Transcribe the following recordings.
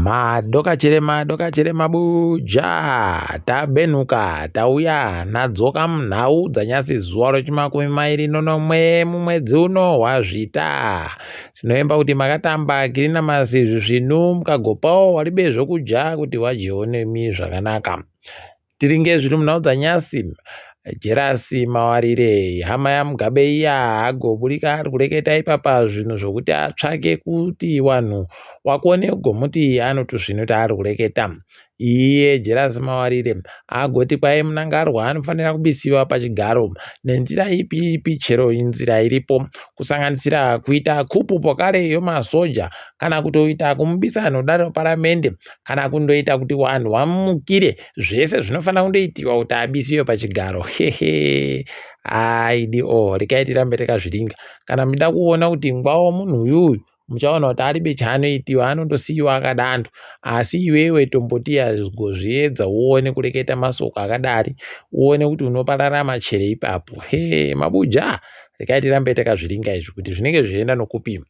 Madokachire madokachire mabuja tabenuka tauya nadzoka munhau dzanyasi zuva rechimakumi mairi nonomwe mumwedzi uno waZvita. Tinoimba kuti makatamba kirinamasi zvisvinu mukagopawo waribe zvokudya kuti wadyewo nemi zvakanaka. Tiringe zviri munhau dzanyasi. Jerasi Mawarire hama yaMugabe iya agoburika ari kureketa ipapa zvinhu zvokuti atsvake kuti wanhu wakone kugomuti anotuzvinu taari kureketa. Iye Jerasi Mawarire agoti kwai Mnangarwa anofanira kubisiwa pachigaro nenzira ipi ipi chero inzira iripo kusanganisira kuita kupu pokare yomasoja kana kutoita kumubisa anodaro paramende kana kundoita kuti wanhu wamukire zvese zvinofanira kundoitiwa kuti abisiwe pachigaro hehe aidi o oh, rekai tirambe takazviringa kana muchida kuona kuti ngwawo munhu uyuyu muchaona kuti aribe chaanoitiwa anondosiyiwa akadando asi iwewe tomboti yazgozviedza uone kureketa masoko akadari uone kuti unopararama chere ipapo he mabuja rekai tirambe takazviringa izvi kuti zvinenge zvichienda nokupima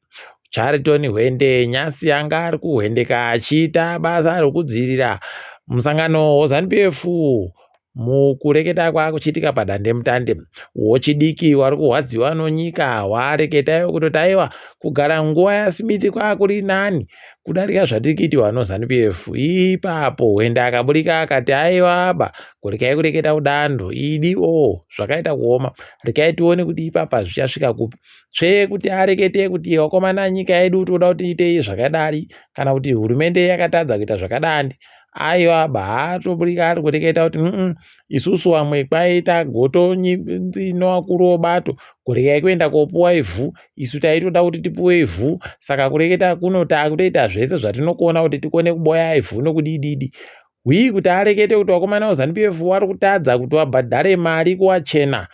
Charlton Hwende nyasi anga ari kuhwendeka achiita basa rokudzivirira musangano weZanu-PF mukureketa kwakuchiitika padandemutande. Wochidiki wari kuhwadziwa nonyika wareketayo kutoti aiwa kugara nguva yaSmith kwakuri nani kudarika zvatiri kuitiwa noZanu-PF. Ipapo Hwende akaburika akati aiwa ba kurekai kureketa kudando idi o zvakaita kuoma rekai tione kuti ipapa zvichasvika kupi. Tsvee kuti arekete kuti vakomana nyika yedu toda kuti iite zvakadari kana kuti hurumende yakatadza kuita zvakadandi aiwa baatoburika ari kureketa kuti mm isusu vamwe kwaita goto nevakuru vobato kurekai kuenda kopuwa ivhu isu taitoda kuti tipuwe ivhu saka kureketa kuno takutoita zvese zvatinokona kuti tikone kuboya ivhu nokudididi hwii kuti arekete kuti vakomana veZanu PF vari kutadza kuti vabhadhare mari kuwachena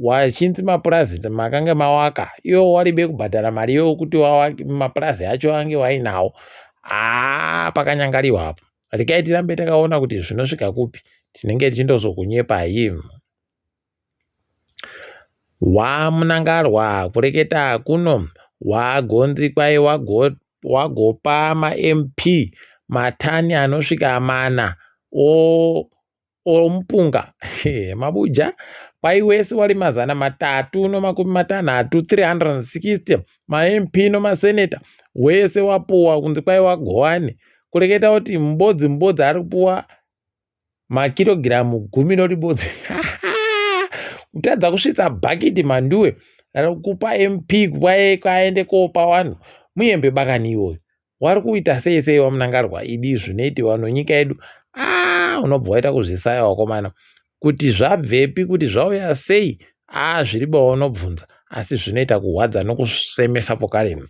wachinzi mapurazi makange mawaka iwo waribe kubhadhara mari yokuti mapurazi acho ange wainawo haa pakanyangariwa apo regai tirambe takaona kuti zvinosvika kupi tinenge tichindozokunyepai wamunangarwa kureketa kuno wagonzi kwai wagopa maMP matani anosvika mana o omupunga mabuja kwai wese wari 360 360 maMP nomaseneta wese wapuwa kunzi kwai wagowane kureketa kuti mubodzi mubodzi ari kupuwa makirogiramu gumi noribodzi kutadza kusvitsa bhakiti manduwe kupa mp kwaye kwaende kopa vanhu muyembe bakani iwoyo wari kuita sei sei wamunangarwa idi zvinoitiwa nonyika yedu aa unobva waita kuzvisaya wakomana kuti zvabvepi kuti zvauya sei aa zviriba waunobvunza asi zvinoita kuhwadza nokusemesa pokaremu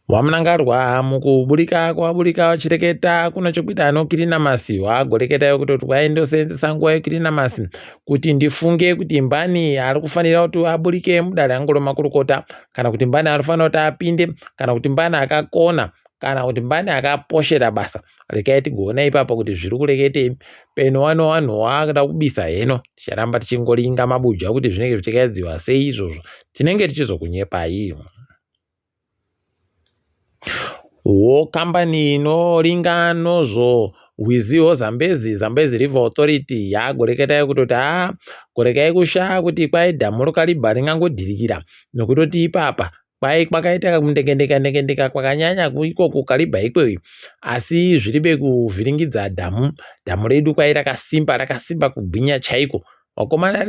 wamunangarwa mukuburika kwaburika vachireketa kuno chokuita nokirinamasi wagoreketa kutoti kwaindoseenzesa nguva yekirinamasi kuti ndifunge kuti mbani ari kufanira kuti aburike mudare rangu remakurukota kana kuti mbani anofanira kuti apinde kana kuti mbani akakona kana kuti mbani akaposhera basa rekai tigoona ipapo kuti zviri kureketei peno wano wanhu wakuda kubisa heno ticharamba tichingoringa mabuja kuti zvinenge zvichikaidziwa sei izvozvo tinenge tichizokunyepai Wo kambani inoringa nozvo rwizi rwoZambezi, Zambezi River Authority, yagoreketa kutoti haa gorekai kushaa kuti kwai dhamu roKariba ringangodhirikira nokutoti ipapa kwai kwakaita kakundengendeka ndengendeka kwakanyanya iko kuKariba ikweyo asi zviribe kuvhiringidza dhamu dhamu redu kwai rakasimba rakasimba kugwinya chaiko vakomana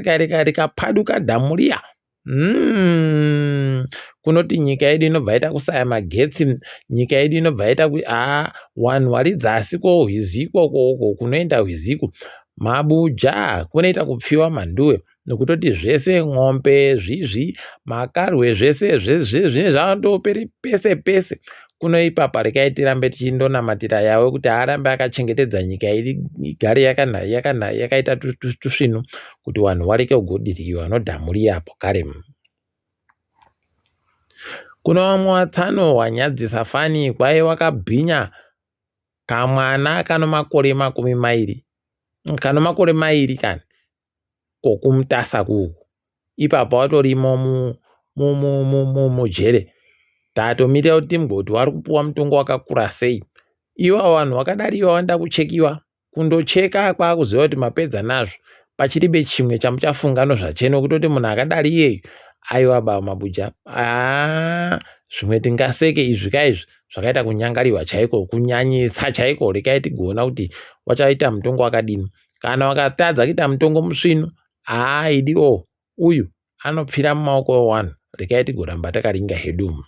rikapaduka dhamu riya Mm, kunoti nyika yedu inobva yaita kusaya magetsi nyika yedu inobva yaita haa wanhu wari dzasi kwohwizi ikoko uko kunoenda hwiziko mabuja kunoita kupfiwa mhanduwe nokutoti zvese n'ombe zvizvi makarwe zvese zvese zvandoperi pese pese kuno ipapa rekai tirambe tichindonamatira yawe kuti arambe akachengetedza nyika iri igare yakaita tusvinu kuti wanhu wareke kugodiryiwa nodhamu riya apo kare Kuna wamwe watsano wanyadzisa fani kwai wakabhinya kamwana kano makore makumi mairi kano makore mairi kani kokumutasa kuku ipapo watorimo mujere. Tatomirira kuti timgoti wari kupuwa mutongo wakakura sei. Iwawo vanhu wakadari iwawo vanoda kuchekiwa. Kundocheka kwakuziva kuti mapedza nazvo. Pachiribe chimwe chamuchafunga nozvacheno kutoti munhu akadari iyeyu aiwa baba mabuja. Haa zvimwe tingaseke izvi ka izvi zvakaita kunyangariwa chaiko kunyanyisa chaiko rekai tigoona kuti wachaita mutongo wakadini. Kana wakatadza kuita mutongo musvinu haa idiwo uyu anopfira mumaoko ewanhu rekai tigoramba takaringa hedu.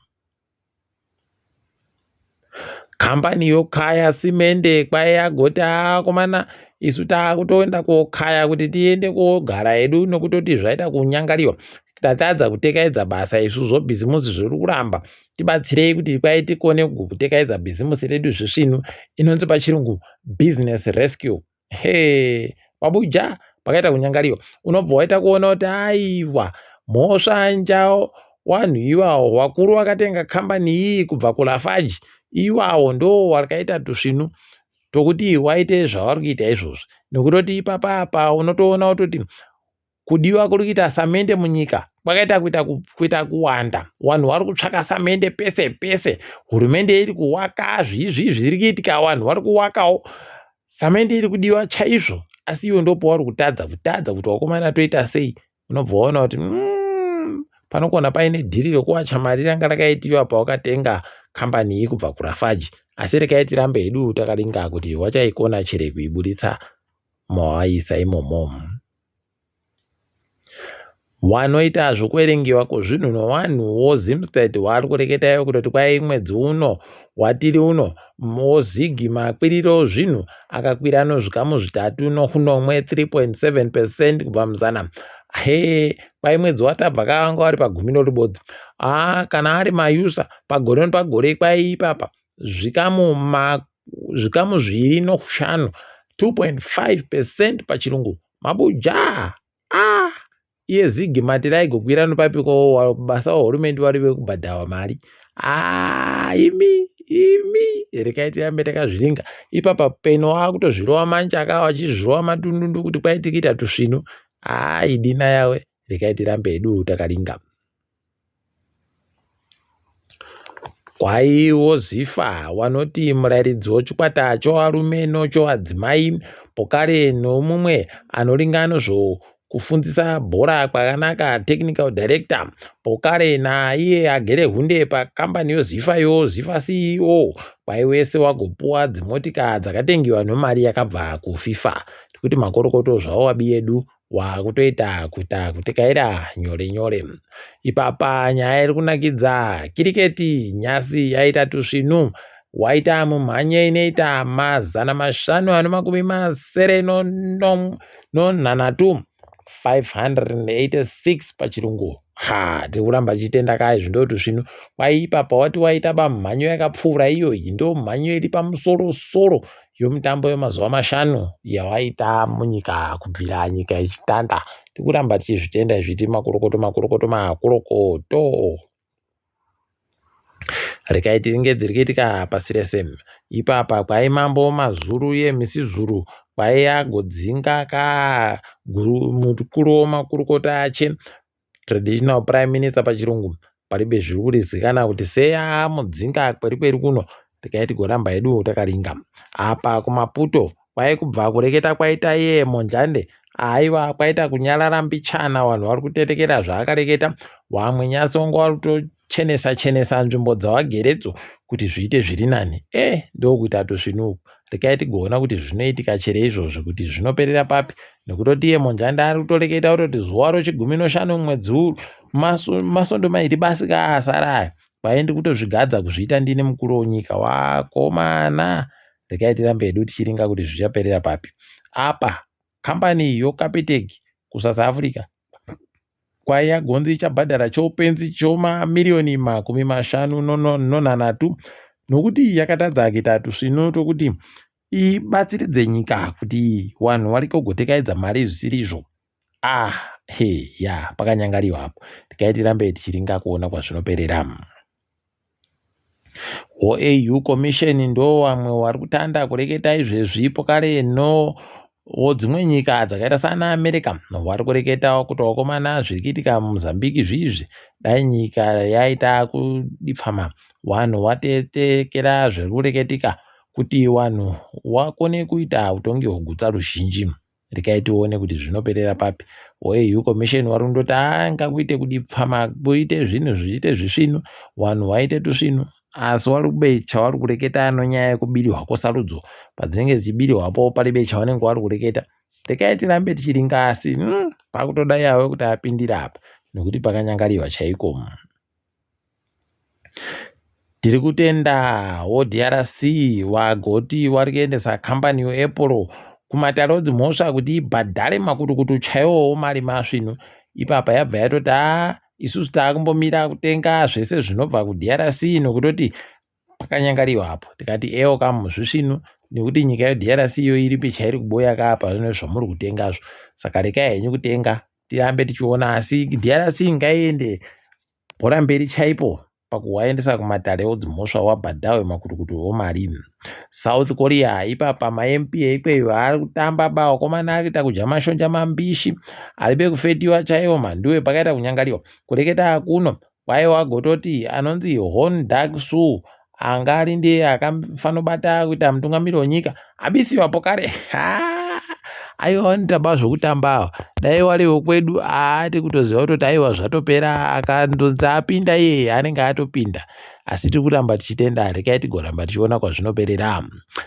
Kambani yokaya simende kwai yagoti akomana isu taakutoenda kokaya kuti tiende kogara hedu nokutoti zvaita kunyangariwa tatadza kutekaidza basa isu zvobhizimusi zviri kuramba tibatsirei kuti kwai tikone kutekaidza bhizimusi redu zvisvinu inonzi pachirungu business rescue. He pabuja pakaita kunyangariwa unobva waita kuona kuti aiwa mhosva nja wanhu iwawo wakuru wakatenga kambani iyi kubva kulafaji iwawo ndo wakaita tusvinu tokuti waite zvavari kuita izvozvi nekutoti ipapa apa unotoona kutoti Kudiwa kuri kuita samende munyika kwakaita kuita kuita kuwanda. Vanhu vari kutsvaka samende pese pese. Hurumende iri kuwaka zviizvi zviri kuitika vanhu vari kuwakawo. Samende iri kudiwa chaizvo asi iwe ndopauri kutadza kutadza kuti wakomana toita sei. Unobva waona kuti mm, panogona paine dhiri rekuwacha mari ranga rakaitiwa pawakatenga kambani iyi kubva kurafaji. Asi rekai tirambe hedu takaringa kuti wachaikona chere kuiburitsa mawaiisa imomo. Wanoita zvokuverengewa kwezvinhu nowanhu woZimstat waari kureketa iwo kutoti kwai mwedzi uno watiri uno woZig makwiriro ozvinhu akakwira nozvikamu zvitatu nokunomwe 3.7 percent kubva muzana. He kwai mwedzi watabva kavanga wari pagumi noribodzi. Haa kana ari mayusa pagore nepagore kwai ipapa zvikamu ma zvikamu zviviri nokushanu 2.5 percent pachirungu Mabuja! Ah! Iye Ziggy mati raigokwira nopapiko basa wahurumende wari vekubhadhawa mari. Ah, imi imi rekai tirambe takazviringa ipapa peno wakutozvirova manjaka wachizvirova matundundu kuti kwai tikuita tusvinu. Ah, idina yawe rekai tirambe hedu takaringa. Kwaiwo Zifa wanoti murairidzi wechikwata chovarume nochovadzimai pokare nomumwe anoringa nezvokufundzisa bhora kwakanaka technical director pokare naiye agere hunde pakambani yoZifa yoZifa CEO kwaiwese wagopuwa dzimotika dzakatengiwa nomari yakabva kuFifa tikuti makorokoto zvawo wabiyedu wakutoita kuita kutekaira nyore nyore. Ipapa nyaya iri kunakidza kiriketi nyasi yaita tusvinu waita mumhanye inoita 586 586 pachirungu ha tiri kuramba tichitenda ka izvi ndo tusvinu kwai ipapa wati waita bamhanyo yakapfuura iyoyi ndo mhanyo iri pamusoro soro yomutambo yemazuva mashanu yawaita munyika kubvira nyika ichitanda. Tikuramba tichizvitenda izvi tiri makorokoto makorokoto makorokoto. Rekai tiringe dziri kuitika pasi rese. Ipapa kwai mambo Mazulu yeMisizulu kwai agodzinga ka mukuru wemakurukota ache traditional prime minister pachirungu paribe zviri kurizikana kuti seya mudzinga kweri kweri kuno tikai tigoramba hedu takaringa apa kumaputo kwai kubva kureketa kwaita iye monjande aiwa kwaita kunyarara mbichana vanhu vari kutetekera zvaakareketa wamwe nyasongo vari kutochenesa chenesa nzvimbo dzawageredzo kuti zviite zviri nani e eh, ndokuita tusvinu uku rekai tigoona kuti zvinoitika chere izvozvi kuti zvinoperera papi nekutoti iye monjanda ari kutoreketa kutoti zuva rochigumi noshanu mwedzi uru masondo mairi basi kaasara aya kwaendi kutozvigadza kuzviita ndini mukuru wenyika wakomana rekai tirambe hedu tichiringa kuti zvichaperera papi apa kambani yocapitec kusouth africa kwaiya gonzi ichabhadhara choupenzi chomamiriyoni 54 nokuti yakatadza kuita tusvinu tokuti ibatsiridze nyika kuti vanhu vari kugotekaidza mari zvisiri izvo ah he ya pakanyangariwa apo tikai tirambe tichiringa kuona kwazvinoperera OAU commission ndo vamwe vari kutanda kureketa izvezvi pokare no Wo dzimwe nyika dzakaita saana America vari kureketawo kuti vakomana zviri kuitika muMozambique zviizvi dai nyika yaita kudipfama vanhu watetekera zviri kureketika kuti vanhu wakone kuita utongi hwegutsa ruzhinji. Rekai tione kuti zvinoperera papi. WeAU Commission wari kundoti haa ngakuite kudipfama kuite zvinhu zviite zvisvinu vanhu waite tusvinu asi wari kube chawari kureketa nonyaya yekubirihwa kwesarudzo padzinenge dzichibirihwapo paribe chavanenge wari kureketa. Rekai tirambe tichiringa asi pakutoda yawe kuti apindire apa nekuti pakanyangariwa chaiko. Tiri kutenda wo DRC wagoti wari kuendesa kambani yeApple kumatare edzimhosva kuti ibhadhare makutukutu chaiwowo mari masvinu. Ipapa yabva yatoti haa isusu taakumbomira kutenga zvese zvinobva kuDRC nokutoti pakanyangariwa apo. Tikati ewo kamu zvisvinu nekuti nyika yeDRC iyo iripi chairi kuboya ka apa zvamuri kutengazvo. Saka rekai henyu kutenga tirambe tichiona asi DRC ngaiende bhora mberi chaipo pakuvaendesa kumatare edzimhosva wabhadharwe makutukutu omari. South Korea ipapa maMP eikweyo ari kutamba ba vakomana ari kuita kudya mashonja mambishi aribe kufetiwa chaiwo mhanduwe pakaita kunyangariwa. Kureketa kuno kwaiwa gototi anonzi Hon Dak Su anga ari ndiye akafanobata kuita mutungamiri wenyika abisiwapo kare. Aiwa vanoita ba zvekutamba ava dai wariwo kwedu haati kutoziva kutoti aiwa zvatopera akandonzi apinda iyeye anenge atopinda asi tiri kuramba tichitenda rekai tigoramba tichiona kwazvinoperera.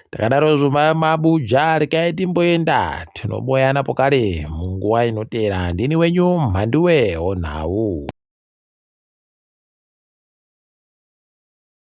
Takadarozvo mabuja rekai timboenda tinoboyana pokare munguva inoteera. Ndini wenyu Mhanduwe onhau.